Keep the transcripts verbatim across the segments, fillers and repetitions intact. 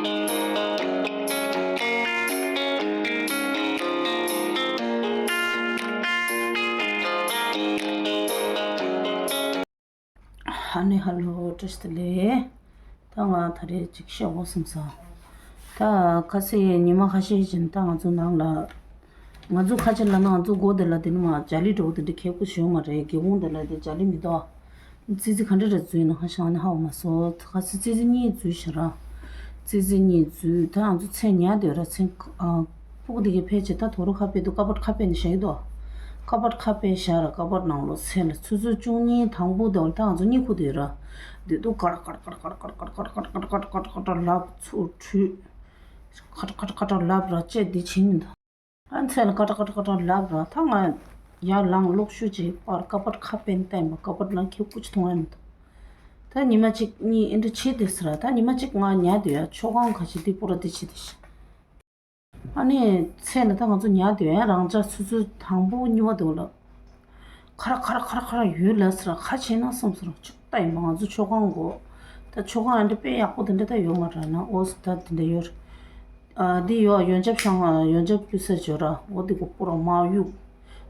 ཨ་ནི་ཧ་ལོ། བཀྲ་ཤིས་བདེ་ལེགས། ད་ང་ད་རེས་ཅིག་བཤད་དགོས་བསམ་སོང་། ད་ཁ་སང་ཉི་མ་ཁ་ཤས་ཤིག་ད་ང་ཚོ་ནང་ལ། ང་ཚོ་ཁ་ཆེ་ལ་ན་ང་ཚོ་སྒོ་དེ་ལ་དེ་ནི་མ་ལྗགས་ལི་འགྲོ་དེ་འདྲ་ཁེ་པོ་ཞོན་མ་རེད། སྒེའུ་ཁུང་དེ་ལ་དེ་ལྗགས་ལི་མི་འདུག་ཙི་ཙི་ག་འདྲ་རེ་འཛུལ་ན་ཧ་ཤང་ནི་ཧ་བ་མ་སོ། ཁ་སང་ཙི་ཙི་གཉིས་འཛུལ་ཤག་ར། ཙི་ཙི་གཉིས་འཛུལ། ད་ང་ཚོ་མཚན་ཉལ་སྡོད་ར། མཚན་ཨ། སྤུ་གུ་དེ་གའི་ཕལ་ཆེར་ད་དོ་རུ་ཁ་ཕྱེ་འདུག་ཀ་པར་ཁ་ཕྱེ་ནས་བཞག་གི་འདུག་ཀ་པར་ཁ་ཕྱེ་བཞག་ར། ཀ་པར་ནང་ལོགས་མཚན་ལ་ཆུ་ཚོད་བཅུ་གཉིས་དང་པོ་དེ་བར་ད་ང་ཚོ་གཉིད་ཁུག་སྡོད་ར། དེ་དུས་ཀར་ཀར་ལབ་ཚུར་ཁྲུས། ཀར་ཀར་ལབ་ར་ཅེས་འདི་བྱེད་མི་འདུག་ཨ་མཚན་ལ་ཀར་ཀར་ཀར་ཀར་ལབ་ར། ད་ང་ཡར་ལངས་གློག་ཤུགས་ཅིག་སྤར། ཀ་པར་ཁ་ཕྱེ་བལྟས་པ། ཀ་པར་ནང་ཁེ་པོ་ཅིག་མཐོང་ཡ་མི་འདུག་ད་ཉི་མ་གཅིག་གཉིས་ཨེ་འདྲ་བྱེད་དེ་ཟེར་ར། ད་ཉི་མ་གཅིག་ང་ཉལ་སྡོད་ཡ། མཆོད་ཁང་ག་ཅིག་འདི་པུ་ར་འདི་བྱེད་དེ་ཤི། ཨ་ནི་མཚན་ལ་ད་ང་ཚོ་ཉལ་སྡོད་ཡ། རང་ཅག་ཆུ་ཚོད་དང་པོ་གཉིས་པ་འདུག་ལ། ཁ་ར་ཁ་ར་ཁ་ར་ཁ་ར་ཡོད་ལ་ཟེར་ར། ཁ་ཕྱེ་ན་བསམ་ཟེར་ར། ཅིག་ལྟ་ཡིན་པ། ང་ཚོ་མཆོད་ཁང་གོ། ད་མཆོད་ཁང་ཨ་འདྲ་དཔེ་ཡག་པོ་དེ་འདྲ་ད་ཡོད་མ་རེད་ན། ཨོ་ད་དེ་འདྲ་ཡོད་རེད། ཨ་འདི་ཡོད། ཡོན་ཆབ་བཤམས། ཡོན་ཆབ་སྐྱུར་ས་བྱོས་ར། འོ་འདི་གོ་པུ་ར་མར་གཡུག་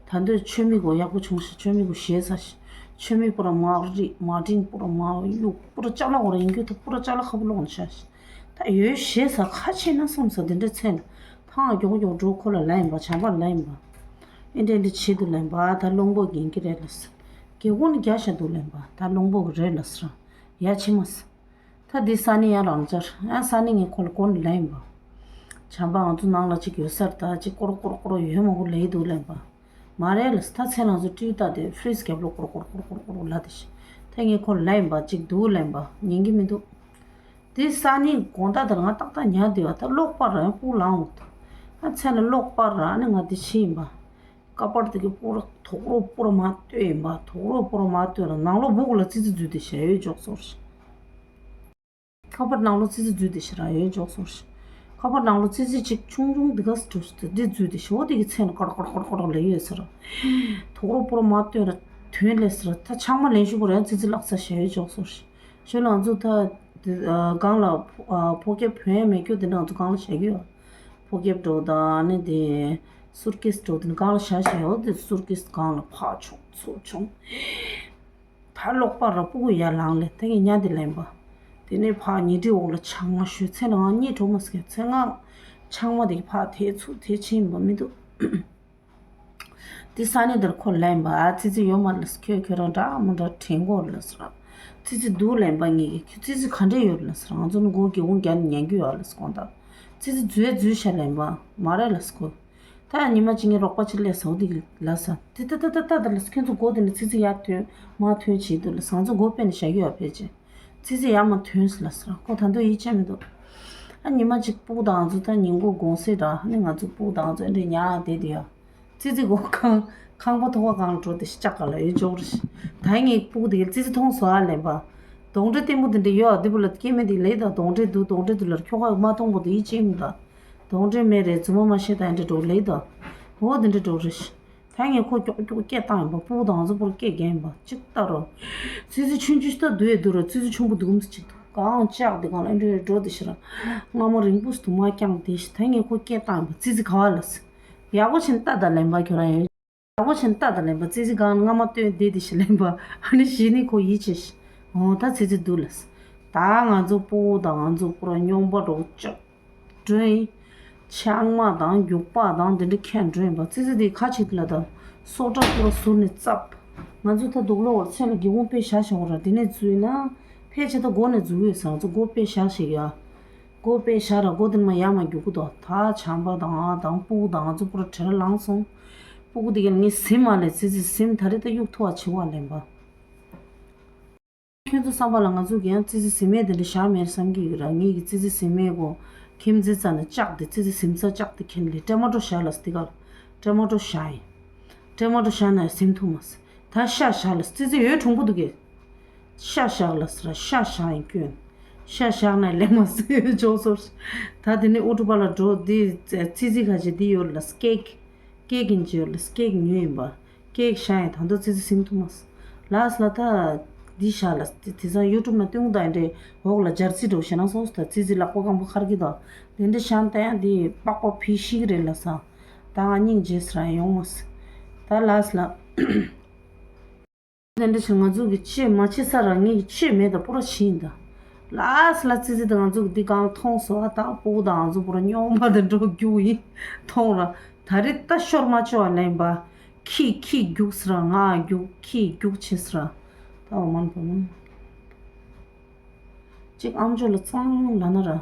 ད་འདོད་མཆོད་མེ་གོ་ཡག་པོ་བྱུང་ཤག་མཆོད་མེ་གོ་ཞེ་ས་ཤག་མཆོད་མེ་པུ་ར་མར་རིག་མར་ཏིང་པུ་ར་མར་གཡུག་པུ་ར་ཅ་ལག་གོ་ར་ཡིན་རྒྱུ་ད་པུ་ར་ཅ་ལག་ཁ་པོ་ལོག་ནས་ཤག་ད་ཡོད་ཞེ་ས། ཁ་ཕྱེ་ན་བསམ་ས། དེ་འདྲ་མཚན་ལ་ཐང་མགྱོགས་མགྱོགས་འགྲོ། ཁོ་ལ་ལབ་ཡིན་པ། བྱམས་པ་ལབ་ཡིན་པ། ཨེ་འདྲ་འདྲ་བྱེད་འདུག་ལབ་ཡིན་པ། ད་གླང་པོ་རྒན་གྱི་རེད་ལ་ཟེར། རྒྱལ་སྒོ་ནས་རྒྱག་བཞག་འདུག་ལབ་ཡིན་པ། ད་གླང་པོ་གི་རེད་ལ་ཟེར། ཡ་ཕྱི་མ་ཟེར། ད་འདི་ས་ནི་ཡང་རང་འཇར། ཨ་ས་ནི་ངས་ཁོ་ལ་གོ་ནས་ལབ་ཡིན་པ། བྱམས་པ་ང་ཚོ་ནང་ལ་ཅིག་ཡོད་ས་རེད། ད་ཅིག་ཀོ་རོ་ཀོ་རོ་ཀོ་རོ་ཡོད་མང་པོ་ལབ་ཡི་འདུག་ལབ་ཡིན་པ། མ་རེད་ལ་ཟེར། ད་མཚན་ལ་ང་ཚོ་ཊི་ཝི་ལྟ་དེ་ཕི་རིཇ་རྒྱབ་ལོགས་ཀོ་རོ་ཀོ་རོ་ཀོ་རོ་ཀོ་རོ་ལབ་དེ་ཤི། ད་ངས་ཁོ་ལ་ལབ་ཡིན་པ། ཅིག་འདུག་ལབ་ཡིན་པ། ཉན་གི་མི་འདུག་དེ་ས་ནི་དགོང་དག་དེར་ང་ཏག་ཏག་ཉལ་བསྡད་པ། ད་གློག་སྤར་ར་ཡང་སྤུ་ལངས་འོང་། ད་མཚན་ལ་གློག་སྤར་ར་ཨ་ནི་ང་དེ་ཤི་ཡིན་པ། ཀ་པར་དེ་གི་པུ་ར་དོག་རོ་པུ་ར་མར་བཏོན་ཡིན་པ། དོག་རོ་པུ་ར་མར་བཏོན་ལ་ནང་ལོགས་སྦུག་ལ་ཙི་ཙི་འཛུལ་ཏེ་ཤི་ཡོད་འཇོག་སོང་ཤི། ཁ་པར་ནང་ལོགས་ཙི་ཙི་འཛུལ་ཏེ་ཤི་ར་ཡོད་འཇོག་སོང་ཤི། ཁ་པར་ནང་ལོགས་ཙི་ཙི་ཅིག་ཆུང་ཆུང་འདི་ག་སི་འདི་འཛུལ་ཏེ་ཤི། འོ་དེ་གི་མཚན་ལ་ཀར་ཀར་ཀར་ཀར་ལབ་ཡོད་ཟེར། དོག་རོ་པུ་ར་མར་བཏོན་ར་ཐོན་ལེ་ཟེར། ད་ཆང་མ་ལེན་ཤུ་པུ་ར་ཡང་ཙི་ཙི་བརླག་ཚར་ཤི་ཡོད་འཇོག་སོང་ཤི། ཤོད་ལ་ང་ཚོ་ད་དེ་ཨ་སྒང་ལ་ཨ་ཕོ་ཁེབས་གྱོན་ཡ་མེད་རྒྱུ་དེ་འདྲ་ང་ཚོ་སྒང་ལ་བཞག་གི་ཡོད། ཕོ་ཁེབས་འདྲ་བོ་དང་ཨ་ནི་དེ་སུཊ་ཀེས་འདྲ་བོ་དེ་ནི་སྒང་ལ་བཞག་བཞག་ཡོད། དེ་སུཊ་ཀེས་སྒང་ལ་ཕར་མཆོངས་ཚུར་མཆོངས། ད་གློག་སྤར་ར་སྤུ་གུ་ཡར་ལངས་ལེ། ད་ངས་ཉལ་དེ་ལེན་པ། དེ་ནས་ཕར་ཉལ་ཁྲིའི་འོག་ལ་ཆང་མ་ཞུ། མཚན་ལ་ང་གཉིད་བྲོ་མ་སོང་། མཚན་ང་ཆང་མ་དེ་གི་ཕར་དེ་ཚུར་དེ་ཕྱིན་པ་མི་འདུག་དེ་ས་ནི་དེར་ཁོ་ལེན་པ། ཨ་ཙི་ཙི་ཡོད་མ་ལ་ཟེར། ཁྱོད་ཁྱོད་རང་འདྲ་མི་འདྲ་དྲན་གོ་ལ་ཟེར། ཙི་ཙི་འདུག་ལེན་པ། ངས་ཁྱོད་ཙི་ཙི་ག་འདྲས་ཡོད་ལ་ཟེར། ང་ཚོ་ནི་སྒོ་སྒེའུ་ཁུང་བརྒྱབ་ནས་ཉན་རྒྱུ་ཡོད་ལ་ཟེར། དགོང་དག་ཙི་ཙི་འཛུལ་འཛུལ་ཤ་ལེན་པ། མ་རེད་ལ་ཟེར་ཁོ། ད་ཉི་མ་གཅིག་ངའི་རོགས་པ་ཅིག་སླེབས་སོང་། འདི་གི་ལ་ས་དེ་ད་ད་ད་ད་ད་ལ་ཁྱོད་ཚོ་སྒོ་དེ་ནས་ཙི་ཙི་ཡར་ཐོན་མར་ཐོན་བྱེད་འདུག་ལ་ཟེར། ང་ཚོ་སྒོ་ཕྱེ་ནས་བཞག་གི་ཡོད་ཕལ་ཆེར། ཙི་ཙི་ཡར་མར་ཐོན་སོང་ལ་ཟེར། ཁོ་ད་དུང་ཡིད་ཆེས་མི་འདུག་ཨ་ཉི་མ་གཅིག་སྤུ་གུ་དང་ང་ཚོ་ད་ཉིན་གུང་དགོང་ཟས་འདྲ། ཨ་ནི་ང་ཚོ་སྤུ་གུ་དང་ང་ཚོ་ཨེ་འདྲས་ཉལ་བསྡད་དེ་ཡ། ཙི་ཙི་སྒོ་ཁང་ཁང་པ་ཐོག་ཁ་སྒང་ལ་འགྲོ་དེ་ཤི་ལྕགས་ག་ལ་ཡོད་འཇོག་རེ་ཤི། ད་ངས་སྤུ་གུ་དེ་ག་ཙི་ཙི་མཐོང་སོང་ཨ་ལེན་པ། གདོང་འདྲེ་ལྟད་མོ་དེ་འདྲ་ཡོད་ཨ། དེ་བུ་ལ་སྐྱེ་དམན་དེ་ལེ་ད་གདོང་འདྲེ་འདུག་གདོང་འདྲེ་འདུག་ལར་ཁྱོ་ག་མ་མཐོང་གོ་དེ་ཡིད་ཆེས་མི་འདུག་གདོང་འདྲེ་མེད་རེད། རྫུན་མ་མ་བཤད། ད་ཨེ་འདྲ་འགྲོ་ལེ་ད། འོ་དེ་འདྲ་འགྲོ་རེ་ཤི། ད་ངས་ཁོ་ཀྱོག་ཀྱོག་སྐད་བཏང་ཡིན་པ། སྤུ་གུ་དང་ང་ཚོ་པོར་སྐད་རྒྱག་ཡིན་པ། ཅིག་ལྟ་རོགས། ཙི་ཙི་ཆུང་ཆུང་ཞིག་ད་འདུག་ཡ་འདུག་ར། ཙི་ཙི་ཆུང་པོ་འདུག་མི་ཅིག་འདུག་གང་ལྕགས་དེ་གང་ལ་ཨེ་འདྲ་འགྲོ་དེ་ཤི་ར། རྔ་མ་རིང་པོ་ཞིག་འདུག་མ་རྐྱང་དེ་ཤི། ད་ངས་ཁོ་སྐད་བཏང་ཡིན་པ། ཙི་ཙི་ག་བ་ལ་ཟེར། ཡག་པོ་བྱས་ནས་ལྟ་ད་ལེན་པ། ཁྱོད་རང་ཡོད། ཡག་པོ་བྱས་ནས་ལྟ་ད་ལེན་པ། ཙི་ཙི་གང་རྔ་མ་སྟོན་བསྡད་དེ་ཤི་ལེན་པ། ཨ་ནི་གཞི་ནས་ཁོ་ཡིད་ཆེས་ཤི། འོ་ད་ཙི་ཙི་འདུག་ལ་ཟེར། ད་ང་ཚོ་སྤུ་གུ་དང་ང་ཚོ་པོར་སྨྱོན་པ་རོགས་ཅག་འགྲོ་ཡིན། ཆང་མ་དང་རྒྱུག་པ་དང་དེ་འདྲ་ཁྱེར་འགྲོ་ཡིན་པ། ཙི་ཙི་དེ་ཁ་ཕྱེ་དེ་ལ་ད་སོ་ཊ་པུ་ར་ཟུར་ནས་བཙབ། ང་ཚོ་ད་དུག་ལོག་བར་མཚན་ལ་སྒེའུ་ཁུང་དཔེ་བཞག་བཞག་ར། དེ་ནས་འཛུལ་ན་ཕལ་ཆེར་ད་སྒོ་ནས་འཛུལ་གི་ཡོད་ས། ང་ཚོ་སྒོ་དཔེ་བཞག་ཞིག་ཡ། སྒོ་དཔེ་བཞག་ར་སྒོ་དེ་ནས་མར་ཡར་མར་རྒྱུག་གི་འདུག་ད་བྱམས་པ་དང་ང་དང་སྤུ་གུ་དང་ང་ཚོ་པུ་ར་བྲེལ་ལངས་སོང་། སྤུ་གུ་དེ་གས་ངས་ཟིན་མ་ལས། ཙི་ཙི་ཟིན་ད་རེས་ད་གཡུག་ཐུབ་པ་བྱེད་དགོས་ལེན་པ། ཁྱོད་ཚོ་བསམ་པ་ལ་ང་ཚོ་གིས་ཡང་ཙི་ཙི་ཟིན་མེད་དེ་འདྲ་བཞག་མེད་བསམ་གྱི་ཡོད་ར། ངེད་ཀྱི་ཙི་ཙི་ཟིན་མེད་གོ། ཁྱིམ་མཚེས་རྩ་ནས་ལྕགས་དེ་ཙི་ཙི་ཟིན་ས་ལྕགས་དེ་ཁྱེར་ལས་ཊ་མ་ཊོ་བཞག་ལ་སི་དེ་ག་ལ་ཊ་མ་ཊོ་བཞག་ཡིན། ཊ་མ་ཊོ་བཞག་ན་ཟིན་ཐུབ་མ་སི། ད་ཤ་བཞག་ལ་སི། ཙི་ཙི་ཡོད་གྲུང་པོ་འདུག་གས། ཤ་བཞག་ལ་སི་ར། ཤ་བཞག་ཡིན་སྐྱོན། ཤ་བཞག་ན་ལེན་མ་སི་ཡོད་འཇོག་སོ། ད་དེ་ནས་ཨོ་ཊོ་པ་ལ་འགྲོ། དེ་ཙི་ཙི་ཁ་ཅིག་དེ་ཡོད་ལ་སི་ཀེག་ཀེག་ཡིན་ཅི་ཡོད་ལ་སི་ཀེག་ཉོས་ཡིན་པ། ཀེག་བཞག་ཡིན། ད་དུང་ཙི་ཙི་ཟིན་ཐུབ་མ་སོང་། ལགས་ལ་ད་ འདི་བཞག་ལ། དེ་དེང་སང་ཡུ་ཊུབ་ན་སྟོན་གི་འདུག་འདྲེ། འོག་ལ་སྦྱར་རྩི་འགྲོ་ཞེ་ན་སོང་སྟེ་ཙི་ཙི་ལག་པ་སྐམ་པོ་ཁར་གི་འདུག་དེ་འདྲ་བཞག་ད་ཡང་འདི་པགས་པ་ཕི་ཤི་གི་རེད་ལ་ས། ད་ང་སྙིང་རྗེ་སར་ཡོང་མ་སོང་། ད་ལགས་ལ། དེ་འདྲ་བྱས་ང་ཚོ་གི་ཆོས་མ་བྱེད་ས་ར་ངའི་ཆོས་མེད་ད་པོ་ར་ཕྱིན་ད། ལགས་ལ་ཙི་ཙི་ད་ང་ཚོ་གི་འདི་གང་མཐོང་སོང་ཨ། ད་སྤུ་གུ་ད་ང་ཚོ་པོ་ར་སྨྱོན་པ་དེ་འགྲོ་རྒྱུ་ཡིན་མཐོང་ར། ད་རེས་ད་ཤོར་མ་བཅུག་པ་ལེན་པ། ཁྱི་ཁྱི་རྒྱུགས་སི་ར་ང་རྒྱུག་ཁྱི་རྒྱུག་ཆེ་སི་ར། ད་འོ་མ་ན་བུ་མོ། གཅིག་ཨམ་ཅོག་ལ་གཙང་ལ་ན་ར།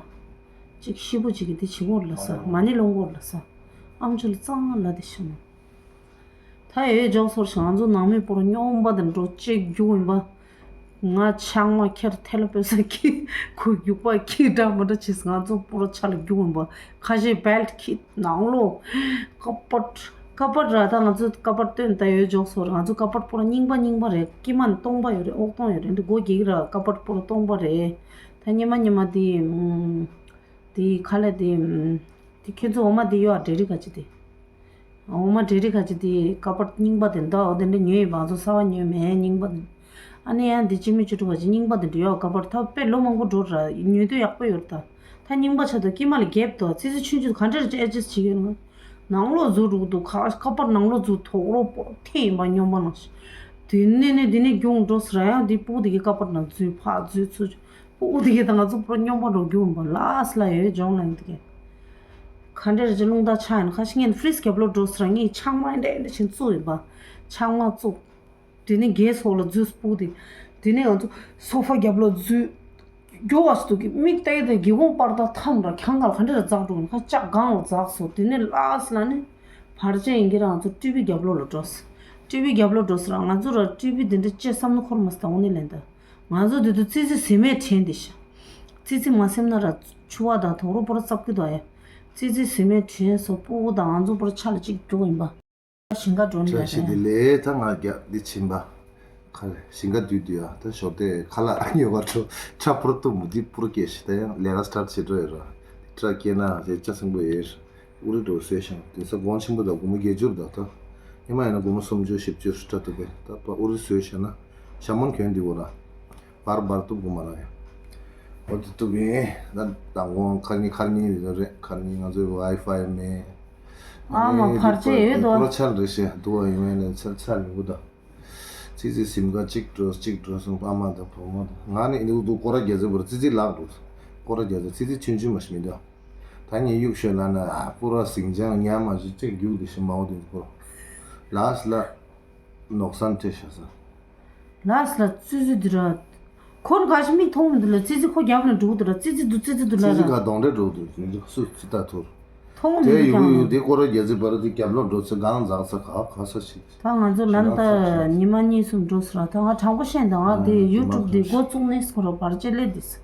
གཅིག་ཤི་བོ་གཅིག་གི་དེ་བྱི་བོར་ལ་ས་མ་ཎི་ལོང་གོར་ལ་ས། ཨམ་ཅོག་ལ་གཙང་ལ་དེ་ཤི་མོ། ད་ཡོད་ཇོག་སོར་ཞིག་ང་ཚོ་ནང་མི་པོ་ར་སྨྱོན་པ་དེ་འགྲོ་གཅིག་རྒྱུག་ཡིན་པ། ང་ཆང་མ་ཁྱེར་ཐལ་པོ་ས་ཁྱི་ཁུ་རྒྱུག་པ་ཁྱི་འདྲ་མི་འདྲ་ཆེ་སི་ང་ཚོ་པོ་ར་ཆ་ལ་རྒྱུག་ཡིན་པ། ཁ་ཤས་བེལ་ཊི་ཁྱི་ནང་ལོགས། ཀ་པར། ཀ་པར་ར་ད་ང་ཚོ་ཀ་པར་སྟོན་ད་ཡོད་ཇོག་སོ་ར། ང་ཚོ་ཀ་པར་པོ་ར་རྙིང་པ་རྙིང་པ་རེད། དཀྱིལ་མ་ནི་སྟོང་པ་ཡོད་རེད། ཨོག་སྟོང་ཡོད་རེད། འདི་སྒོ་རྒྱག་གི་ར། ཀ་པར་པོ་ར་སྟོང་པ་རེད། ད་སྙེ་མ་སྙེ་མ་དེ་ཨུམ། དེ་ཁ་ལས་དེ་ཨུམ། དེ་ཁྱེད་ཚོ་འོ་མ་དེ་ཡོད་ཨ། འབྲས་རིགས་ག་ཅི་དེ། འོ་མ་འབྲས་རིགས་ག་ཅི་དེ་ཀ་པར་རྙིང་པ་དེ་འདུག་འོ་དེ་འདྲ་ཉོས་ཡོད་པ། ང་ཚོ་གསར་པ་ཉོས་མེད་རྙིང་པ་དེ། ཨ་ནི་ཡང་འདི་གཅིག་མི་བཅུ་དྲུག་པ་ཅིག་རྙིང་པ་དེ་འདྲ་ཡོད་ཀ་པར་ཐབ་དཔེ་ལོ་མང་པོ་འགྲོ་ར་ཉོས་དུས་ཡག་པོ་ཡོད་ར་ད། ད་རྙིང་པ་ཆ་དང་དཀྱིལ་མ་ལ་གེབ་དོ་ཙི་ཙི་ཆུན་ཆུན་ག་འདྲ་རེ་ཨེ་ཇེ་སི་བྱེད་ཀྱི་ཡོད་ན། ནང་ལོགས་འཛུལ་འགྲོ་གི་འདུག་ཁ་ཁ་པར་ནང་ལོགས་འཛུལ་དོག་རོ་པོ་ཐེ་ཡིན་པ་སྨྱོན་པ་ནང་བཞིན། དེ་ནས་ནས་དེ་ནས་རྒྱུང་འགྲོ་ཟེར་ཡང་དེ་སྤུ་གུ་དེ་གི་ཁ་པར་ནང་འཛུལ་ཕག་འཛུལ་ཚུར། སྤུ་གུ་དེ་གི་ད་ང་ཚོ་པོ་སྨྱོན་པ་འགྲོ་རྒྱུ་ཡིན་པ་ལགས་ལ་ཡོད་ཇོང་ལ་ཡིན་དེ་གི། ག་འདྲ་རེ་ཅི་རླུང་རྟ་ཆག་ཡིན་ཁ་ཤས་ངས་ཕི་རིཇ་རྒྱབ་ལོགས་འགྲོ་ཟེར་ངས་ཆང་མ་འདྲེ་འདྲེ་བྱིན་བཙུགས་ཡིན་པ། ཆང་མ་བཙུགས། དེ་ནས་གེ་སོགས་ལ་འཛུལ་སྤུ་དེ། དེ་ནས་ང་ཚོ་སོ་ཕ་རྒྱབ་ལོགས་འཛུལ། རྒྱུ་བ་ཞིག་འདུག་གི་མིག་བལྟས་ཏེ་སྒེའུ་ཁུང་པར་ད་ཐམ་ར་གྱང་ག་ལ་ག་འདྲ་ར་འཛག་འགྲོ་ཁ་ལྕགས་སྒང་ལ་འཛག་སོ། དེ་ནས་ལགས་ལ་ནི། བར་ཆད་ཡིན་གྱི་ར་ང་ཚོ་ཊི་ཝི་རྒྱབ་ལོགས་ལ་འགྲོ་སོ། ཊི་ཝི་རྒྱབ་ལོགས་འགྲོ་སོ་ར་ང་ཚོ་ར་ཊི་ཝི་དེ་འདྲ་ཅེ་བསམ་ནི་འཁོར་མ་སོང་ད་འོ་ནི་ལན་ད། ང་ཚོ་དེ་དུ་ཙི་ཙི་ཟི་མས་དྲན་དེ་ཤ། ཙི་ཙི་མ་སེམས་ན་ར་ཆུ་བ་དང་དོག་རོ་པོ་ར་ཙབ་ཀི་དོ་ཡ། ཙི་ཙི་ཟི་མས་དྲན་སོ་སྤུ་གུ་དང་ང་ཚོ་པོ་ར་ཆ་ལ་གཅིག་རྒྱུག་ཡིན་པ། ཞིང་ཁ་འགྲོ་ནི་བཀྲ་ཤིས་བདེ་ལེགས། ད་ང་རྒྱ་འདི་ཕྱིན་པ། ཁ་ཞིང་ཁ་བསྡུས་བསྡུས་ཨ། ད་ཞོར་དེ་ཁ་ལག་ཉོ་བར་འགྲོ་ཁྲ་པུར་ཏུ་མུ་ཏི་པུར་སྐྱེས་ཤི། ད་ཡང་ལས་ཀ་སི་ཊར་བྱེད་འགྲོ་ཡོད་ར། ཁྲ་སྐྱེས་ན་ལས་ལྕགས་སྲིན་པོ་ཡོད། ཨུ་རི་འགྲོ་བཟོས་ཤིང་དེང་སང་སྒོང་ཆེན་པོ་དང་སྒོར་མོ་བརྒྱད་ཅུ་ར། ད་ད་ཉི་མ་ཡིན་ན་སྒོར་མོ་སུམ་ཅུ་བཞི་བཅུ་ཁྲ་ཏུ་བས་ད་པ་ཨུ་རི་བཟོས་ཤིང་ན་ཞྭ་མོན་གྱོན་འདི་འོ་ར། བར་བར་ཏུ་སྒོར་མོ་ར་ཡ། འོ་དེ་ཏུ་བས་ད་མདང་དགོང་ཁ་ཉིན་ཁ་ཉིན་རེད། ཁ་ཉིན་ང་ཚོའི་ཝའི་ཕའི་མེད། ཨ་མ་བར་ཆད་ཡོད་དོ། པོ་ར་ཆལ་རེ་ཤེ་དུ་བ་ཡོང་ཡ་ནས་ཆལ་ཆལ་མི་གུ་ད། ཙི་ཙི་སིམ་ག་གཅིག་འགྲོ་གཅིག་འགྲོ་སོང་ཕ་མ་དང་བུ་མོ་དང་ང་ནི་འདུག་འདུག་སྐོར་ར་རྒྱ་ཚེ་བར་ཙི་ཙི་ལག་འགྲོ། སྐོར་ར་རྒྱ་ཚེ་ཙི་ཙི་ཆུན་ཆུན་མ་ཞིག་མི་འདུག་ད་ངས་གཡུག་ཤོད་ལ་ན་ཨ་སྐོར་ར་ཟིང་ཅང་ཉ་མ་ཞིག་གཅིག་རྒྱུག་དེ་ཤི་མའོ་དེ་སྐོར། ལགས་ལ། ནོག་སན་ཏྲེ་ཤ་ས། ལགས་ལ་ཙི་ཙི་འདི་ར། ཁོ་ནི་ག་ཤི་མིག་མཐོང་མི་འདུག་ལ་ཙི་ཙི་ཁོ་རྒྱབ་ལ་འགྲོ་འདུག་ར་ཙི་ཙི་འདུག་ཙི་ཙི་འདུག་ལ་ཙི་ཙི་ར། ག་གདོང་འདྲེ་འགྲོ་འདུག་ཙི་ཙི་སུ་ཙི་ད་ཐུར། མཐོང་མི་དེ་འདུག་ཡུ་ཡུ་ཀྱང་། དེ་སྐོར་ར་རྒྱ་ཚི་བར་དུ་རྒྱབ་ལོག་འགྲོ་ཚེ་གང་འཛག་ཚེ་ག་ག་ས་ཞིག་ད་ང་ཚོ་ལམ་ད་ཉི་མ་གཉིས་གསུམ་འགྲོ་སི་ར། ད་ང་དྲང་པོ་བཤད་ད་ང་དེ་ཡུ་ཊུབ་དེ་འགོ་བཙུགས་ནས་སྐོར་ར་བར་ཆད་ལས་དེ་སི།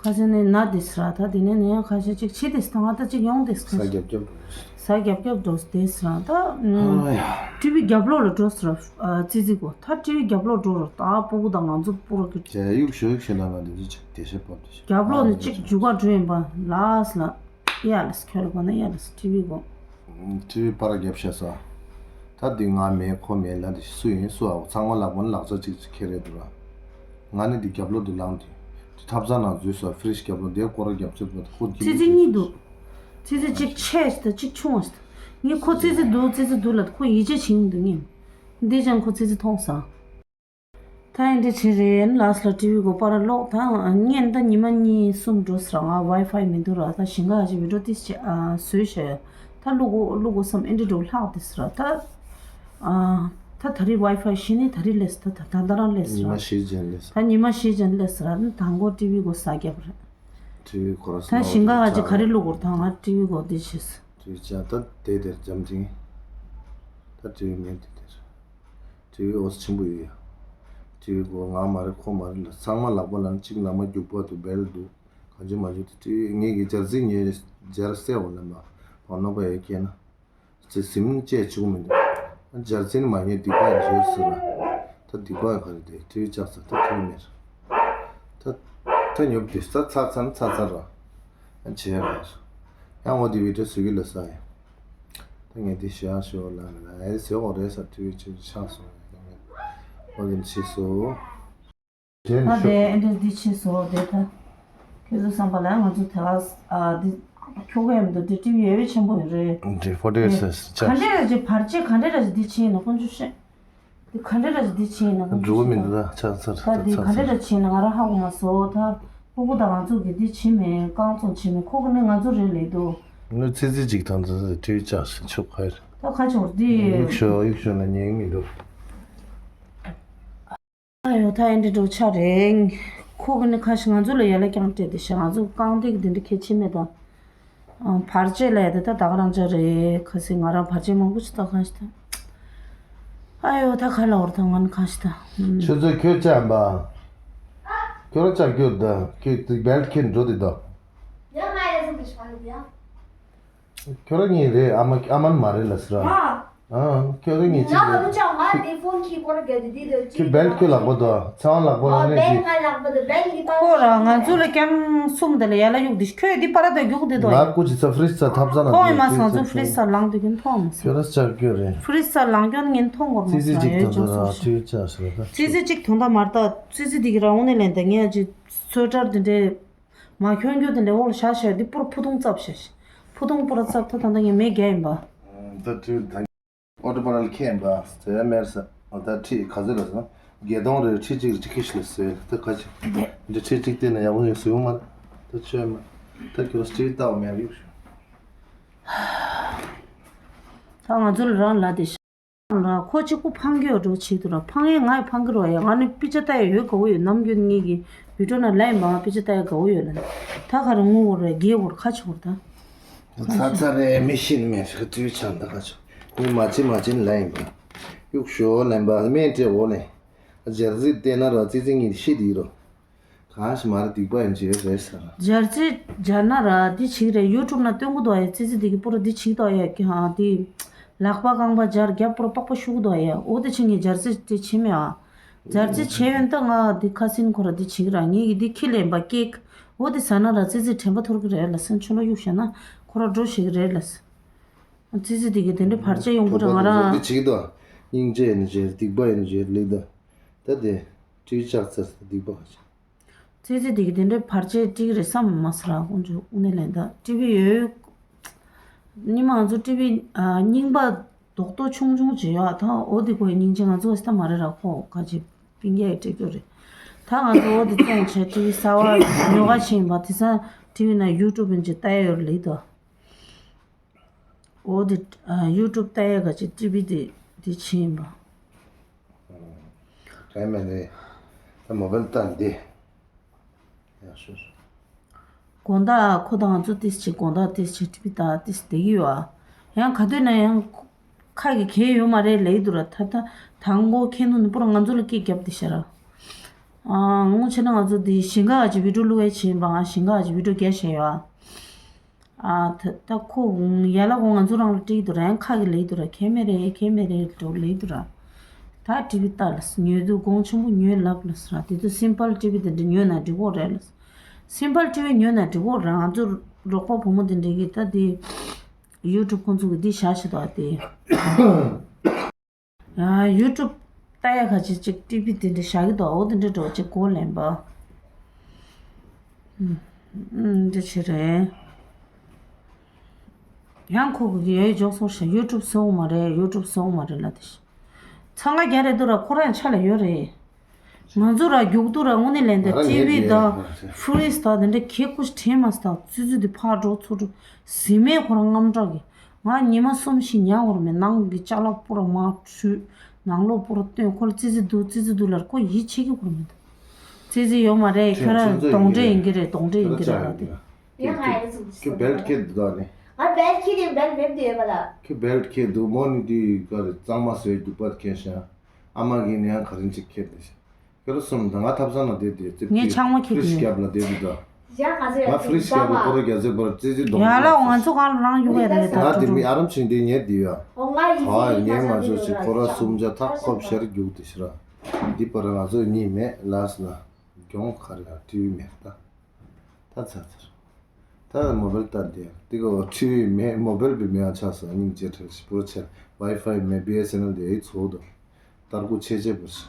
ཁ་ཤས་ནས་ན་དེ་སི་ར། ད་དེ་ནས་ནས་ཁ་ཤས་ཅིག་ཕྱི་དེ་སི་ད་ང་ད་ཅིག་ཡོང་དེ་སི་ཁ་ཤས། ས་རྒྱབ་རྒྱབ་འགྲོ་སི། ས་རྒྱབ་རྒྱབ་འགྲོ་སི་དེ་སི་ར། ད་ཨ་ཡ། ཊི་ཝི་རྒྱབ་ལོགས་ལ་འགྲོ་སི་ར། ཙི་ཙི་གོ་ད་ཊི་ཝི་རྒྱབ་ལོགས་འགྲོ་ར་ད་སྤུ་གུ་དང་ང་ཚོ་སྤུ་ར་གི། ཇ་ཡུག་ཞོ་ཡུག་ཤེ་ལ་ན་དེ་ཅིག་དེ་ཤེ་པོ་དེ་ཤེ། རྒྱབ་ལོགས་ནས་ཅིག་རྒྱུག་ག་འགྲོ་ཡིན་པ་ལགས་ལ། ཡ་ལ་སི་ཁྱོད་ལ་གོ་ན་ཡ་ལ་སི་ཊི་ཝི་གོ། ཊི་ཝི་པར་རྒྱབ་ཤ་ས། ད་འདི་ང་མེད་ཁོ་མེད་ལ་འདི་སུ་ཡིན་སུ་ཨའོ་ཚང་མ་ལག་པ་ནི་ལག་ཆ་གཅིག་གཅིག་ཁྱེར་རེད་འདུག་ར། ང་ནི་འདི་རྒྱབ་ལོགས་འདི་ལངས་འདི། འདི་ཐབ་ཚང་ནང་འཛུལ་སོ་ཕི་རིཇ་རྒྱབ་ལོགས་འདིར་སྐོར་ར་རྒྱབ་ཚུལ་བོ་ཁོ་ཙི་ཙི་གཉིས་འདུག་ཙི་ཙི་གཅིག་ཆེ་ཞིག་དང་གཅིག་ཆུང་བ་ཞིག་དང་། ངས་ཁོ་ཙི་ཙི་འདུག་ཙི་ཙི་འདུག་ལ་ཁོ་ཡིད་ཆེས་བྱེད་མི་འདུག་ངས། འདི་ཅང་ཁོ་ཙི་ཙི་མཐོང་སོང་། ད་ཡིན་འདི་བྱེད་རེད་ལགས་ལ་ཊི་ཝི་གོ་པར་ལོག་ད་ངས་ད་ཉི་མ་གཉིས་གསུམ་འགྲོ་སི་ར། ང་ཝའི་ཕའི་མི་འདུག་ར། ད་ཞིང་ཁ་ཅིག་བི་ཌིའོ་ཏིས་བྱེད་ཨ་བཟོས་བྱས་ད་བླུག་གོ་བླུག་གོ་བསམ་ཨེ་འདྲི་འགྲོ་ལྷག་དེ་སི་ར། ད་ཨ་ད་ད་རེས་ཝའི་ཕའི་ཤི་ནི་ད་རེས་ལས་ད་ད་ད་རང་ལས་སི་ར། ཉི་མ་ཤི་ཅན་ལས་སི། ད་ཉི་མ་ཤི་ཅན་ལས་སི་ར། ད་མགོ་ཊི་ཝི་གོ་ས་རྒྱབ་རེད། ཊི་ཝི་ཁོ་ར་ད་ཞིང་ཁ་ཅིག་ག་རེ་བླུག་གོ་ད་ང་ཊི་ཝི་གོ་དེ་བྱེད་སི། ཊི་ཝི་ཅག་ད་དེ་དེར་འཇམ་ཐིང་། ད་ཊི་ཝི་མེད་དེ་དེར། ཊི་ཝི་འོ་ཆེན་པོ་ཡོད་ཡ། ཊི་ཝི་གོ་ང་མ་རེད་ཁོ་མ་རེད་ལ་ཚང་མ་ལག་པ་ལ་ནི་གཅིག་ནང་མ་རྒྱུག་པ་དུ་བེལ་འདུག་གང་བྱུང་མ་བྱུང་དུ་ཊི་ཝི་ངེད་ཀྱི་སྦྱར་རྩི་ཉོས་སྦྱར་སེ་འོ་ལ་མ་བང་ནོ་པ་ཡོད་ཁྱེད་ན། ཙི་སིམ་ཅེ་བྱུང་མི་འདུག་སྦྱར་རྩི་ནི་མ་ཉོས་སྡིག་པ་བྱོས་ཟེར་ལ། ད་སྡིག་པ་ག་རེ་དེ་ཊི་ཝི་ལྕགས་ཚ་ད་ཐོན་མེད། ད་ད་ཉོབ་དེ་ས་ཚ་ཚ་ན་ཚ་ཚ་ར། ཨ་བྱས་ར། ཡང་འོ་དེ་བི་ཌིའོ་བཟོ་གི་ལ་ས་ཡ། ད་ངས་དེ་ཞུ་ཡང་ཞུ་བ་ལ་ལ་ཨེ་ཟེར་འོ་རེད་ས་ཊི་ཝི་ཆུ་ཆགས་སོང་ཡ། ཨོ་དེ་ནི་ཤེས་སོ། དེ་ནི་ད་ཤོག་དེ་ཨེ་འདྲ་འདི་ཕྱིན་སོང་། དེ་ད་ཁྱོད་ཚོ་བསམ་པ་ལ་ང་ཚོ་དེ་ལ་ཨ་འདི་ཁྱོ་ག་ཡང་མི་འདུག་དེ་ཊི་བི་ཡོད་པའི་ཆེན་པོ་ཡོད་རེད། འདི་ཕོ་ཊི་ཨེཊ་ཟེར་ཆ། ག་འདྲས་ར་ཅིག་བར་ཆད་ག་འདྲས་ར་ཅིག་འདི་ཕྱིན་ཡིན་ན་དཀོན་མཆོག་ཤེས། འདི་ག་འདྲས་ར་ཅིག་འདི་ཕྱིན་ཡིན་ན་དཀོན་མཆོག་ཤེས། འགྲོ་གི་མི་འདུག་ད་ཆ་ཚར་ད་ད་འདི་ཆ་ག་འདྲས་ཚར། ར་ཕྱིན་ན་ང་རང་ཧ་གོ་མ་སོང་། ད་ཕྲུ་གུ་དང་ང་ཚོ་གི་འདི་ཕྱིན་མེད། རྐང་བཙོང་ཕྱིན་མེད། ཁོ་གི་ནི་ང་ཚོ་རེད་ལས་འདུག་ནི་ཙི་ཙི་ཅིག་དང་ཙི་ཙི་ཊི་བི་ཅག་ཞིག་ཆུ་ཁ་ཡིར། ད་ཁ་ཆོར་འདི་ཡིག་ཤོ་ཡིག་ཤོ་ན་ཉན་མི་འདུག་ཨ་ཡོ། ད་ཨེ་འདྲ་འགྲོ་ཆ་རེད། ཁོ་གི་ནི་ཁ་ཤས་ང་ཚོ་ལ་ཡ་ལ་རྐྱང་སྤྲད་དེ་ཤ། ང་ཚོ་རྐང་སྟེགས་འདི་འདྲ་གལ་ཆེ་མེད་ད། ཨང་བར་ཆད་ལས་དེ་ད་ད་ག་རང་ཆ་རེད། ཁ་སི་ང་རང་བར་ཆད་མང་པོ་ཞིག་ད་གང་ཞིག་ད། ཨ་ཡོ། ད་ག་ལ་འོར་ད་ང་ནི་གང་ཞིག་ད། ཨུམ། ཆུ་ཚོད་ཁྱོད་ཅག་འབའ། ཁྱོད་རང་ཅག་ཁྱོད་ད་ཁྱོད་དེ་བེལ་ཁྱོད་འགྲོ་དེ་ད། ཁྱོད་རང་གཉིས་རེད། ཨ་མ་ཨ་མ་མ་རེད་ལ་ཟེར་ར། ཨ། ཁྱོད་རང་གཉིས་ཅིག་རེད། ཁྱོད་བེལ་ཁྱོད་ལག་པ་དོ་ཚེ་དབང་ལག་པ་ལ་ནས་ཅིག་ཁོ་རང་ང་ཚོ་ལ་རྐྱང་གསུམ་དེ་ལ་ཡ་ལ་གཡུག་དེ་ཁྱོད་འདི་པ་ར་དེ་རྒྱུག་དེ་དོ་ཡ། ང་ཀུ་ཅི་ཚ་ཧྥི་རིས་ཚ་ཐབ་ཚ་ན་མཐོང་ཡོད་མ་སོང་། ང་ཚོ་ཧྥི་རིས་ཚ་ལངས་དུས་ཀྱི་མཐོང་མ་སོང་། ཁྱོད་ར་ཅག་ཁྱོད་རེད། ཧྥི་རིས་ཚ་ལངས་ཀྱོན་ངན་མཐོང་གོར་མ་ཙི་ཙི་སོང་། གཅིག་ཡོད་དོན་ཅོག་དོ་སོང་ཤག་ཙི་ཙི་གཅིག་དོན་དག་མར་ད་ཙི་ཙི་དེ་གི་ར་འོང་ནས་ལན་ད་ངས་ཅི་ཚོད་གྲར་དེ་འདྲས་མ་ཁྱོད་ཁྱོད་དེ་འདྲས་འོག་ལ་ཤ་ཤ་དེ་པུར་ཕུ་ཐུང་ཙབ་ཤ་ཤ་ཕུ་ཐུང་པུར་ཙབ་ད་ད་ད་ངས་མེ་རྒྱ་ཡིན་པ། ད་ཁྲི་ད་ཨོ་ཏོ་པ་རལ་ཁེམ་པ་ཟེར་མེར་ས་ད་ཁྲི་ག་ཚོད་ལ་སོང་། བརྒྱད་སྟོང་རེ་ཁྲི་གཅིག་རེ་ཁྲི་ཁི་ཤི་ལ་ཟེར་ད་ཁ་ཅིག་འདི་ཁྲི་གཅིག་བལྟས་ན་ཡག་པོ་ཡོད་ཟེར་ཡོང་མ་ད་ཆོས་མ་ད་ཁྱོད་ཁྲི་ལྟ་བ་མེད་ཡུག་ཤོག་ད་ང་ཚོ་ལ་རང་ལ་དེ་ཤ་ར་ཁོ་གཅིག་པུ་ཕང་གི་ཡོད་འགྲོ་བྱེད་དུ་ར་ཕང་ཡས་ང་ཡི་ཕང་གི་རོ་ཡ། ང་ནི་པི་ཅ་ལྟ་ཡ་ཡོད་དགའ་བོ་ཡོད། ནམ་རྒྱུན་ངེད་ཀྱི་བི་ཏྲོ་ན་ལ་ཡིན་པ་ང་པི་ཅ་ལྟ་ཡ་དགའ་བོ་ཡོད་ལ་ད་ག་རེ་ངུ་བོར་རེ་རྒྱལ་བོར་ཁ་ཆོར་ད། ཚ་ཚ་རེ་མི་ཤི་ནི་མེད་ཤི་དུས་ཆང་ད་ཁ་ཆོ་ངུ་མ་ཅི་མ་ཅི་ལ་ཡིན་པ་གཡུག་ཞོ་ལེན་པ་སྨན་སྤྲད་འོ་ལེ་ཇར་ཟི་བལྟས་ན་ར་ཙི་ཙི་ངེད་ཤི་དི་རོ། གང་ཞིག་མ་རེད་སྡིག་པ་ཡིན་གྱི་རེད་ཟེར། སྦྱར་རྩི་སྦྱར་ན་ར་འདི་བྱིག་རེད། ཡུ་ཊུབ་ན་སྟོན་གི་འདུག་ཡ། ཙི་ཙི་འདི་གི་པུ་ར་འདི་བྱིག་འདུག་ཡ། ཀྱི་ཧང་འདི་ལག་པ་རྐང་པ་སྦྱར་རྒྱབ་པུ་ར་པགས་པ་ཤུ་གི་འདུག་ཡ། འོ་དེ་ཕྱིན་ངས་སྦྱར་རྩི་དེ་བྱིན་མེད་ཨ། སྦྱར་རྩི་བྱས་ཡོན་ད་ང་འདི་ཁ་སིན་ཁོ་ར་འདི་བྱིག་ར་ངེད་ཀྱི་འདི་ཁྱི་ལེན་པ་ཀེག་འོ་དེ་ཟ་ན་ར་ཙི་ཙི་དྲན་པ་ཐོར་གི་རེད་ལ་སེམས་ཆུ་ལོ་གཡུག་བྱས་ན་ཁོ་ར་འགྲོ་ཞིག་རེད་ལ། ཙི་ཙི་འདི་གི་དེ་འདྲ་བར་ཆད་ཡོང་གི་རེད། ང་ར་འདི་བྱིག་འདུག་སྙིང་རྗེ་ཡིན་ན་བྱེད་སྡིག་པ་ཡིན་ན་བྱེད་ལེགས་འདུག་ད་དེ་ཁྲིའི་ལྕགས་ཚར་སྡིག་པ་བྱེད། ཙི་ཙི་དེ་གི་དེ་འདྲའི་བར་ཆད་ཀྲིག་རེད་བསམ་མ་སོང་ར། དཀོན་མཆོག་དངོས་གནས་ལན་ད་ཊི་བི་ཡོད། ཉི་མ་ང་ཚོ་ཊི་བི་ཨ་རྙིང་པ་རྡོག་རྡོག་ཆུང་ཆུང་ཅིག་ཡོད་ད། འོ་དེ་ཁོའི་སྙིང་རྗེ་ང་ཚོ་ཨེ་སྟ་མ་རེད་ར། ཁོ་ག་ཅིག་པིང་རྒྱག་ཡི་སྤྲད་རྒྱུ་རེད། ད་ང་ཚོ་འོ་དེ་བཙོང་བྱས་ཊི་བི་གསར་བ་ཉོ་ག་ཕྱིན་པ་དེ་སང་ཊི་བི་ན་ཡུ་ཊུབ་ཡིན་ཅིག་ལྟ་ཡ་ཡོད་ལེགས་ད། འོ་དེ་ཨ་ཡུ་ཊུབ་ལྟ་ཡ་ག་ཅིག་ཊི་བི་དེ་དེ་ཕྱིན་པ། དྲན་མེད་ནས་ད་མོ་བལ་ལྟ་འདི། ཡག་ཤོས། དགོང་དག་ཁོ་དང་ང་ཚོ་ཏིས་ཆེ་དགོང་དག་ཏིས་ཆེ་ཊི་བི་ལྟ་ཏིས་བསྡད་ཀྱི་ཡོད་ཨ། ཡང་ག་དུས་ན་ཡང་ཁ་གི་གལ་ཡོད་མ་རེད་ལེགས་འདུག་ར། ད་ད་དང་མགོ་ཁེ་ནུ་ནི་པུ་ར་ང་ཚོ་ལ་སྐད་རྒྱབ་དེ་ཤ་ར། ཨ་ངོ་ཆེ་ན་ང་ཚོ་དེ་ཞིང་ཁ་ག་ཅིག་བི་ཌིའོ་བླུག་ཡ་ཕྱིན་པ། ང་ཞིང་ཁ་ག་ཅིག་བི་ཌིའོ་རྒྱ་བཤད་ཡོད་ཨ། ཨ་ད་ད་ཁོ་ཡ་ལ་ཁོ་ང་ཚོ་རང་ལ་སྤྲད་འདུག་ར། ཡང་ཁ་གི་ལེགས་འདུག་ར། ཁྱད་མེད་རེད་ཁྱད་མེད་རེད་འགྲོ་ལེགས་འདུག་ར། ད་ཊི་བི་ལྟ་ལ་ཉོས་དུས་གོང་ཆེན་པོ་ཉོས་ལབ་ལ་ཟེར་ར། དེ་དུས་སིམ་པལ་ཊི་བི་དེ་འདྲ་ཉོས་ན་འགྲིག་གོ་རེད་ལ། སིམ་པལ་ཊི་བི་ཉོས་ན་འགྲིག་གོ་ར། ང་ཚོ་རོགས་པ་བུ་མོ་དེ་འདྲ་གི་ད་དེ་ཡུ་ཊུབ་ཁོང་ཚོ་གི་དེ་བཞག་ཤི་ད་དེ། ཡུ་ཊུབ་ལྟ་ཡ་ཁ་ཅིག་ཅིག་ཊི་བི་དེ་འདྲ་བཞག་གི་འདུག་འོ་དེ་འདྲ་འགྲོ་ཅིག་གོ་ལེན་པ། ཨུམ། ཨུམ། འདི་ཆེ་རེད། ཡང་ཁོ་གི་ཡོད་འཇོག་སོང་ཞེས་ཡུ་ཊུབ་སོང་མ་རེད། ཡུ་ཊུབ་སོང་མ་རེད་ལ་དེ་ཤི། འཚང་ཁ་རྒྱ་རེད་འདུག་ར། ཁོ་རང་ཆ་ལ་ཡོད་རེད། ང་ཚོ་ར་རྒྱུག་དུ་ར་དངོས་གནས་ལན་ད་ང་རང་ཊི་བི་ངས་དང་ཧྥུ་རིས་དང་དེ་འདྲ་ཁེ་ཁུ་ཞིག་དྲན་མ་སྟག་ཙི་ཙི་དེ་ཕར་འགྲོ་ཚུར་འགྲོ་ཟི་མས་ཁོ་རང་རྔམ་དྲག་གི། ང་ཉི་མ་གསུམ་བཞི་ཉལ་བར་མེད། ནང་གི་ཅ་ལག་པུ་ར་མར་འཁྲུད། ནང་ལོགས་པུ་ར་བཏོན། ཁོ་ལ་ཙི་ཙི་འདུག་ཙི་ཙི་འདུག་ལར་ཁོ་ཡིད་ཆེས་ཀྱི་ཁོ་ར་མི་འདུག་ཙི་ཙི་ཡོད་མ་རེད། ཁྱོད་རང་གདོན་འདྲེ་ཡིན་གྱི་རེད། གདོན་འདྲེ་ཡིན་གྱི་རེད་ལ་དེ། ཡང་ང་ཡི་ཟུག་ཁྱོད་བེལ་ཁྱེར་འདུག་ད་ནི། ང་བེལ་ཁྱེར་ཡིན་བེལ་མེད་དུ་ཡོད་པ་ལ། ཁྱོད་བེལ་ཁྱེར་འདུག་མོ་ནི་དུས་ག་རེ་གཙང་མ་བཟོས་རྒྱུག་པ་ཁྱེར་ཤག་ཨ་མ་གིས་ནི་ཡང་ག་རེ་ཅིག་ཁྱེར་འདུག་ཤག་ཁྱོད་ར་གསུམ་ད་ང་ཐབ་ཚང་ན་བསྡད་དེ་ཙིག་ངས་ཆང་མ་ཁྱེར་ཕི་རིཇ་གི་རྒྱབ་ལ་བསྡད་དུས་ད། ང་ཕི་རིཇ་རྒྱབ་ལ་སྐོར་ར་རྒྱ་ཟེར་བར་ཙི་ཙི་གདོང་ཡ་ལ་ང་ཚོ་གང་ལ་རང་ཡོད་ཡ་རེད་ད། ང་དེ་མི་ཨ་རམ་ཆིང་དེ་ཉལ་དུས་ཡ། ཨོ་ང་ཡི་ཨ་ཙི་ཉལ་མ་ཆོག་ཅིག་ཁོ་ར་གསུམ་ཆ་ཐག་ཁོབ་ཤར་རྒྱུག་དེ་ཤི་ར། འདི་པར་ང་ཚོ་གཉིས་མེད་ལ་སི་ན་གྱོང་ཁ་རེ་ཡ་ཊི་བི་མེད་ད། ད་ཚར་ཚར། ད་མོ་བེལ་ལྟ་འདི་ཡ་འདི་ག་ཊི་བི་མེད་མོ་བེལ་བི་མེད་ཡ་ཆགས་སོང་། སྙིང་རྗེ་ཁྲག་ཤི་པོ་ཆེ་ཝའི་ཕའི་མེད་བི་ཨེ་སི་ཨེན་ཨེལ་དེ་ཡི་ཚོགས་དོ། ཏར་ཀུ་ཆེ་ཆེ་པོ་ཤི།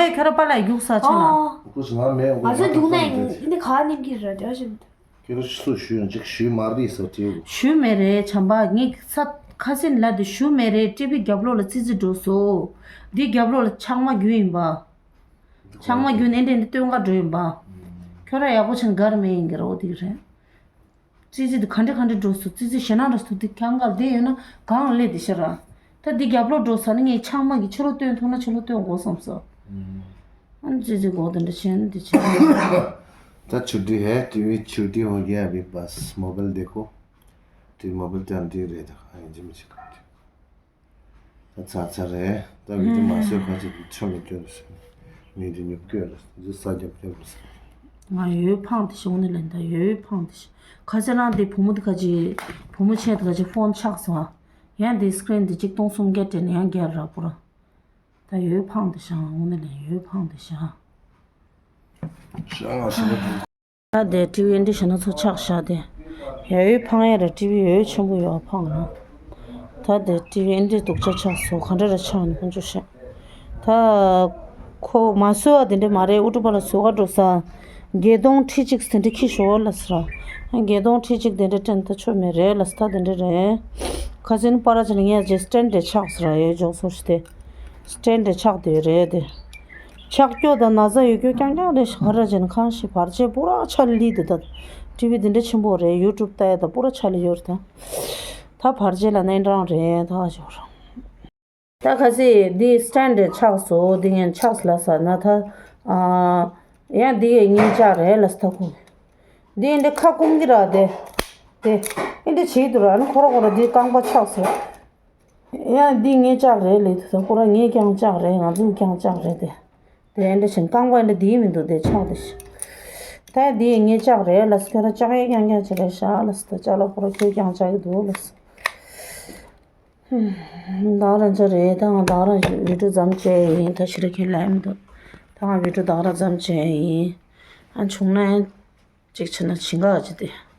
ངས་ཁྱོད་ར་པཱ་ལགས་རྒྱུགས་ས་ཆེ་ན། ཨོ། ཁོ་ང་མེད་ང་ང་ཚོ་རྒྱུགས་ན་ཡིན་འདི་ག་ནི་གི་ར་དེ་ཞིག་ཁྱོད་ར་སུ་ཞུས་ཡང་ཅིག་ཞུས་མ་རེད་ཟེར་དེ། ཞུས་མེད་རེད་བྱམས་པ། ངས་ས་ཁ་སེང་ལ་དེ་ཞུས་མེད་རེད། ཊི་བི་རྒྱབ་ལོགས་ལ་ཙི་ཙི་འགྲོ་སོང་། འདི་རྒྱབ་ལོགས་ལ་ཆག་མ་རྒྱུ་ཡིན་པ། ཆག་མ་རྒྱུ་ནས་འདྲེ་འདི་སྟོན་ག་འགྲོ་ཡིན་པ། ཁྱོད་ར་ཡག་པོ་ཆང་གར་མེད་ཡིན་གི་ར་འོ་དེ་རེད། ཙི་ཙི་དེ་ག་འདྲ་ག་འདྲ་འགྲོ་སོང་། ཙི་ཙི་ཞེད་སྣང་འདྲ་སོང་། དེ་གང་ག་བསྡད་ཡོད་ན་གང་སླེབས་དེ་ཤི་ར། ད་འདི་རྒྱབ་ལོགས་འགྲོ་ས་ནི་ངས་ཆག་མ་གི་ཕྱི་ལོགས་སྟོན་ཐུབ་ན་ཕྱི་ལོགས་སྟོན་དགོས་བསམ་སོང་། ཨ་ཙི་ཙི་གོ་དེ་འདྲ་བྱས་ན་དེ་བྱས། ད་ཆུ་ཏི་ཧེ་ཏི་བི་ཆུ་ཏི་ཧོ་གི་ཨ་བི་པཱས་མོ་བལ་དེ་ཁོ། དེ་མོ་བལ་དེ་འདི་རེད་ད་ཨ་ཡིན་གཅིག་མིན་གཅིག་ག་རེད། ད་ཚར་ཚར་རེད། ད་བི་དེ་མ་བཟོས་ཁ་ཅིག་ཆོ་མི་སྐྱོན་རེད་ཟེར། མི་དེ་ཉོབ་སྐྱོན་རེད་ཟེར། ས་རྒྱབ་སྐྱོན་རེད་ཟེར། ང་ཡོད་ཕངས་དེ་ཤི་འོ་ནི་ལན་ད་ཡོད་ཕངས་དེ་ཤི། ཁ་ཤས་རང་དེ་བུ་མོ་དེ་ཁ་ཅིག་བུ་མོ་ཆེ་དེ་ཁ་ཅིག་ཕོན་ཆག་སོང་ཨ། ཡང་དེ་སི་ཀི་རིན་དེ་གཅིག་སྟོང་སུམ་བརྒྱ་སྤྲད་ནས་ཡང་བརྒྱ་རག་པོ་ར། ད་ཡོད་ཕངས་དེ་ཤང་འོ་ནི་ལན་ཡོད་ཕངས་དེ་ཤང་། ཤང་ང་ཤི་ན་ཕངས། ད་དེ་ཊི་བི་འདི་ཞེད་སྣང་ཚོ་ཆག་ཤག་དེ། ཡ་ཡོད་ཕངས་ཡ་རེད། ཊི་བི་ཡ་ཡོད་ཆེན་པོ་ཡོད་ཕངས་ན། ད་དེ་ཊི་བི་འདི་སྡུག་ཅག་ཆག་སོང་། ག་འདྲ་ར་ཆག་ནི་ཁོང་ཚོ་ཤག་ད་ཁོ་མ་བཟོས་བ་དེ་འདྲ་མ་རེད། ཨུ་ཏུ་པ་ལ་བཟོ་ག་འགྲོ་ས། བརྒྱད་སྟོང་ཁྲི་གཅིག་དེ་འདྲ་ཁྱི་ཞོ་ལ་ཟེར། བརྒྱད་སྟོང་ཁྲི་གཅིག་དེ་འདྲ་སྤྲད་ད་ཆོ་མེད་རེད་ལ་ཟེར། ད་དེ་འདྲ་རེད། ཁ་སེང་པ་ར་ཅི་ལ་ངས་ཇེ་སི་ཊན་དེ་ཆག་ཟེར་ཡོད་འཇོག་སོང་ཞིག་དེ། སི་ཊན་དེ་ཆག་དེ་རེད་དེ། ཆག་སྐྱོ་དང་ན་ཚ་ཡོད་སྐྱོ་རྐྱང་རྐྱང་རེད་ཤག་ཧ་ར་ཅན་ཁང་ཞིག་བར་ཆད་པུ་ར་ཆ་ལི་དེ་ད། ཊི་བི་དེ་འདྲ་ཆེན་པོ་རེད། ཡུ་ཊུབ་ལྟ་ཡ་ད་པུ་ར་ཆ་ལི་ཡོད་རེད་ད། ད་བར་ཆད་ལ་གནས་འགྲང་རེད་ད་ཞོར། ད་ཁ་སི་འདི་སི་ཊན་དེ་ཆག་སོ་འདི་ངན་ཆག་ལ་ས་ན་ད། ཨ། ཡང་འདི་ངས་ཆག་རེད་ལ་ས་ད་ཁོ། འདི་འདི་ཁ་སྐུམ་གི་ར་དེ། དེ། འདི་བྱེད་དུ་ར་ནི་ཁོ་ར་ཁོ་ར་འདི་རྐང་པ་ཆག་སོ། ཡང་འདི་ངས་ལྕགས་རེད་ལས་དུ་ད་ཁོ་ར་ངས་ཀྱང་ལྕགས་རེད། ང་ཚོས་ཀྱང་ལྕགས་རེད་དེ། དེ་འདྲ་བཞིན་རྐང་པ་འདི་འདིའི་མི་འདུག་དེ་ཆགས་དེ་ཤི། ད་འདི་ངས་ལྕགས་རེད་ལ་སི་ཁྱོད་ར་ལྕགས་ཡས་ཀྱང་ཀྱང་བྱེད་རེད་ཤག་ལ་སི་ད་ལྕགས་ལ་ཁོ་ར་ཁྱོད་ཀྱང་ལྕགས་ཀྱི་འདུག་ལ་སི། ད་རང་ཚོ་རེད་ད་ང་ད་རང་བི་ཌིའོ་མཚམས་བཅད་ཡིན་ད་ཤི་ར་ཁྱེད་ལ་མི་འདུག་ད་ང་བི་ཌིའོ་ད་རང་མཚམས་བཅད་ཡིན། ཨ་བྱུང་ན་ཡང་ཅིག་བྱས་ན་བྱིན་ག་ཅི་དེ།